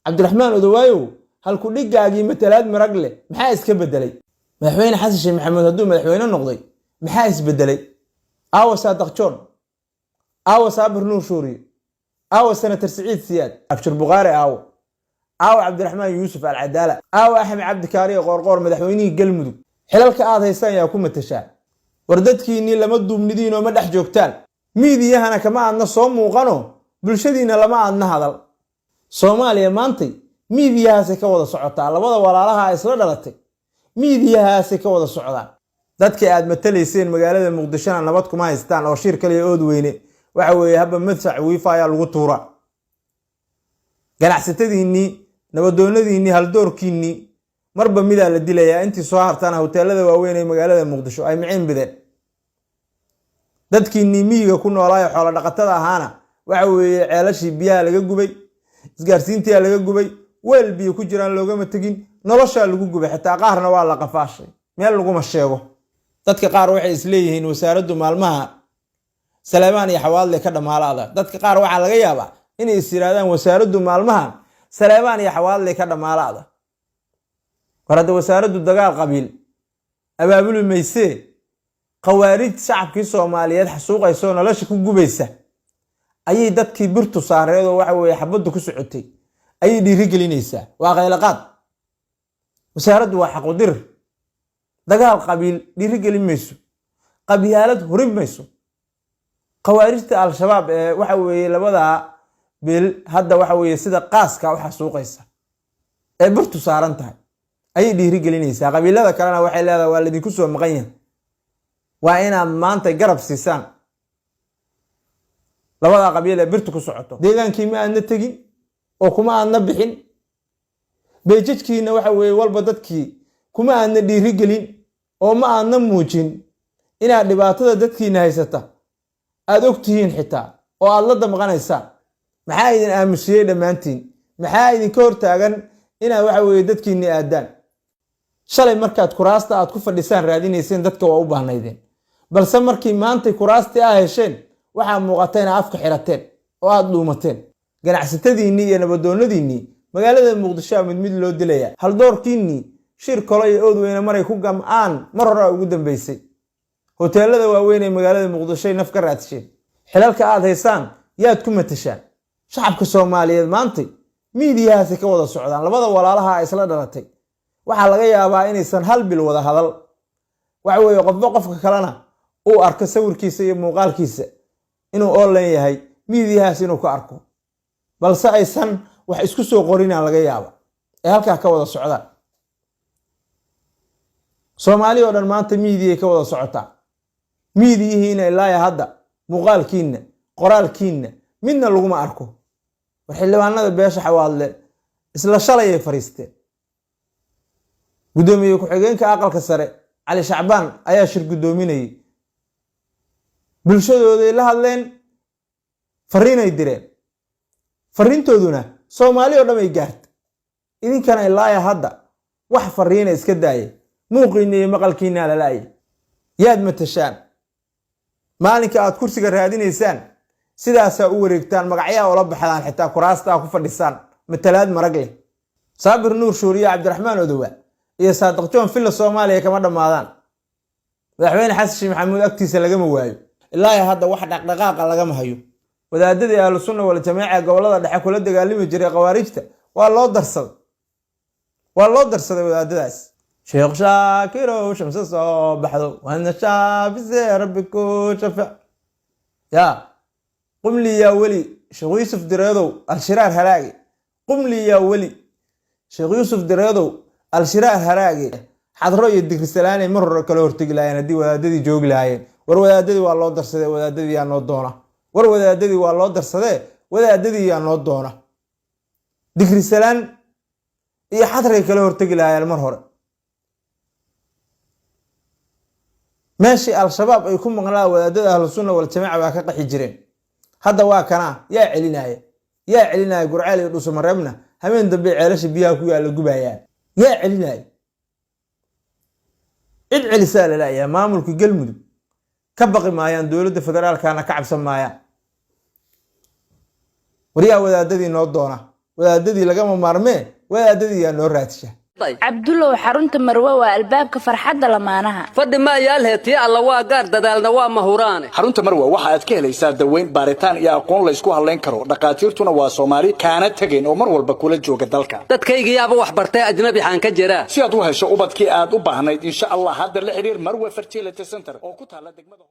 Cabdiraxmaan Odowaayow, halku dhiggaagii matalaad marag leh maxaa iska bedelay? Madaxweyne Xasan Sheekh Maxamuud hadduu madaxweyne noqday, maxaa isbedelay? Aawa Saadaq John? Aawa Saabir Nuur Shuuriye? Aawa Senator Siciid Siyaad Abshir Bukhaari? Aawo, aawa Cabdiraxmaan Yuusuf Alcadaala? Aawa Axmed Cabdi Kaariye Qoorqoor, madaxweynihii Galmudug? Xilalka aad haystaan yaa ku matashaa? War dadkiinnii lama duubnidiinoo ma dhex joogtaan, miidiyahana kama aadna soo muuqano, bulshadiinna lama aadna hadal. Soomaaliya maantay miidiyahaasay ka wada socotaa. Labada walaalaha isla dhalatay miidiyahaasay ka wada socdaan. Dadka aad matalayseen magaalada Muqdishona nabad kuma haystaan, oo shir kaliya ood weyne waxa weeye haba madfac wiifa ayaa lagu tuura. Ganacsatadiinnii, nabadoonadiinnii, haldoorkiinnii marba midaa la dilayaa. Intii soo hartaana hoteelada waaweyn ee magaalada Muqdisho ay miciin bideen. Dadkiinnii miyiga ku noolaayo xoolo dhaqatada ahaana waxa weeye ceelashii biyaha laga gubay, isgaarsiintiyaa laga gubay, weel biyo ku jiraan loogama tegin, noloshaa lagu gubay, xitaa qaarna waa la qafaashay, meel laguma sheego. Dadka qaar waxay isleeyihiin wasaaraddu maalmaha Saleebaan iyo Xawaadle ka dhammaalaada. Dadka qaar waxaa laga yaabaa inay is yidhaahdaan wasaaraddu maalmahan Saleebaan iyo Xawaadle ka dhammaalaada. War hadda wasaaraddu dagaal qabiil abaabuli maysee, khawaarij shacabkii Soomaaliyeed xasuuqaysa oo nolosha ku gubaysa ayay dadkii birtu saareed oo waxa weeye xabaddu ku socotay ayay dhiiri gelinaysaa. Waa qaylaqaad. Wasaaraddu waa xaqudir. Dagaal qabiil dhiiri gelin mayso, qabyaalad hurin mayso. Khawaarijta Al-Shabaab ee waxa weeye labadaa bil hadda waxa weeye sida qaaska u xasuuqaysa ee birtu saaran tahay ayay dhiiri gelinaysaa. Qabiilada kalena waxay leedahay waa laydinku soo maqan yahay, waa inaad maanta garab siisaan labadaa qabiil ee birtu ku socoto. Deegaankii ma aadna tegin oo kuma aadna bixin, pages-kiina waxa weeye walba dadkii kuma aadna dhiiri gelin oo ma aadna muujin inaad dhibaatada dadkiina haysata aada og tihiin xitaa oo aada la damqanaysaan. Maxaa idin aamusiyey dhammaantiin? Maxaa idinka hortaagan inaad waxa weeye dadkiinni aadaan? Shalay markaad kuraasta aad ku fadhisaan raadinayseen, dadka waa u baahnaydeen, balse markii maantay kuraastii aa hesheen, waxaa muuqata inaad afka xirateen oo aada dhuumateen. Ganacsatadiinnii iyo nabadoonnadiinnii magaalada Muqdisho mid mid loo dilaya. Haldoorkiinnii shir kolo iyo ood weyne maray ku gam'aan mar horaa ugu dambeysay. Hoteelada waaweyn ee magaalada Muqdishoy naf ka raadsheen. Xilalka aad haysaan yaad ku matashaan? Shacabka Soomaaliyeed maantay miidiyahaasay ka wada socdaan. Labada walaalaha isla dhalatay waxaa laga yaabaa inaysan hal bil wada hadal, waxa weeye qofba qofka kalena uu arko sawirkiisa iyo muuqaalkiisa inuu online yahay, miidiyahaas inuu ka arko, balse aysan wax isku soo qorinaan laga yaaba ee halkaa ka wada socdaan. Soomaali oo dhan maanta miidiyay ka wada socotaa. Miidiyihiina ilaaya hadda muuqaalkiinna, qoraalkiinna midna laguma arko. War xildhibaanada beesha Xawaadle isla shalayay fariisteen. Guddoomiye ku-xigeenka aqalka sare Cali Shacbaan ayaa shir guddoominayay. Bulshadooday la hadleen, fariinay direen, fariintooduna Soomaali oo dhan ay gaarta. Idinkana ilaaya hadda wax fariina iska daayay, muuqiina iyo maqalkiinaa lalaayay. Yaad matashaan? Maalinka aad kursiga raadinaysaan sidaasaa u wareegtaan, magacyaha ula baxdaan, xitaa kuraastaa ku fadhisaan matalaad marag leh. Saabir Nuur Shuuriye, Cabdiraxmaan Odowa iyo Saadiq John Villa Soomaaliya kama dhammaadaan. Madaxweyne Xasan Sheekh Maxamuud agtiisa lagama waayo. Ilaa hadda wax dhaqdhaqaaqa lagama hayo. Wadaadadii Ahlu Sunna Waljamaaca gobolada dhexe kula dagaalami jiray khawaarijta waa loo darsaday, waa loo darsaday wadaadadaas. Sheekh Shaakirow, shamse soo baxdo waadna shaafise, rabbi ku shafic ya qumli yaa weli. Sheekh Yuusuf Direedow, Alshiraar halaage, qumli yaa weli. Sheekh Yuusuf Direedow, Alshiraar halaage. Xadro iyo Digrisalaanay mar hore kala hortegi lahaayeen haddii wadaadadii joogi lahaayeen. War wadaadadii waa loo darsadee, wadaadadii yaa noo doona. War wadaadadii waa loo darsadee, wadaadadii yaa noo doona. Digrisalaan iyo xadray kala hortegi lahaayeen mar hore. Meeshii Al-Shabaab ay ku maqnaa wadaadada Ahlu Sunna Waljamaaca waa ka qaxi jireen. Hadda waa kanaa, yaa celinaya? Yaa celinaya? Gurceel iyo Dhuusamareebna habeen dambe ceelasha biyaha ku yaalla gubayaan. Yaa celinaya? Cid celisaa lalayaa. Maamulka Galmudug ka baqi maayaan, dowladda federaalkana ka cabsan maayaan. Waryaa wadaadadii noo doona? Wadaadadii lagama maarmee, wadaadadii yaa noo raadsha. Cabdulow, xarunta Marwe waa albaabka farxadda lamaanaha. Fadhi maayaalhe, tii alla waa gaar, dadaalna waa mahuraane. Xarunta Marwa waxa aad ka helaysaa daweyn, baaritaan iyo aqoon laysku hadlayn karo. Dhakhaatiirtuna waa Soomaali kaana tegayn oo mar walba kula jooga dalka. Dadkaygiyaaba wax bartay, ajnabi xaan ka jiraa. Si aad u hesho ubadkii aad u baahnayd, insha Allah hadda la xidhiir Marwe Fertility Center oo ku taalla degmada